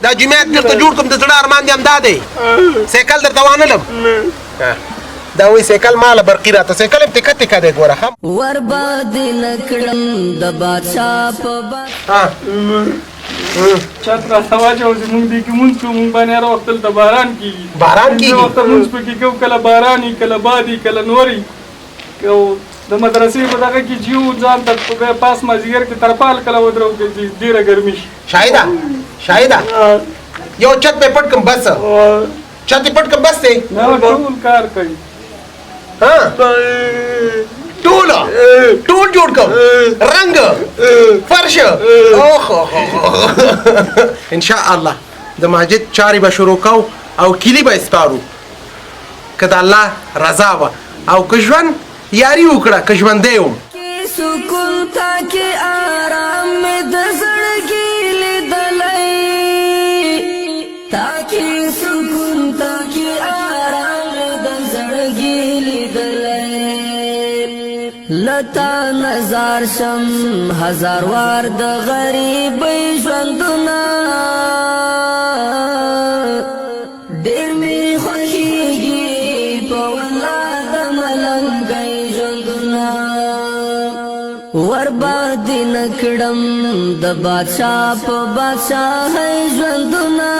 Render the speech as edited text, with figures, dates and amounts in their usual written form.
دا جمعیت درته جوړ کوم، د زړه ارمان دې همدا دی. سایکل درته وانه لم. دا وایي سایکل ماله برقي راته، سایکل هم تکه تکه دی، ګوره ښه. ورباد نکړم د بادشاه په ها. چت راته واچوه چې مونږ دې کې مونځ کوو. مونږ باندې هر وخت دلته باران کېږي. باران کېږي؟ وخته مونځ پکې کوو، کله باران وي، کله باد وي، کله نور وي. او د مدرسې په دغه کې چې یو ځان ته بیا پاس مازدیګر کې ترپال کله ودرو کې چې ډېره ګرمي شي. شاهده، شاهده، یو چت به پټ کم، بس چت پټ کم، بس دی. نه، ټول کار کوي. ها، ټول ټول جوړ کوم، رنگ، فرش. اوخ، ان شاء الله د مسجد چارې به شروع کو او کلی به سپارو، که د الله رضا وه او که ژوند یاري وکړه، که ژوندی وم. سکون تا کې آرام مې د زړګي لیدلی، تا کې سکون، تا کې آرام مې د زړګي لیدلی. لتا نظر شم هزار وار د غریبۍ ژوندونه، ډېر مې خوښېږي په والله د ملنګۍ ژوندونه. ورباد نکړم د بادشاه په بادشاهۍ ژوندونه.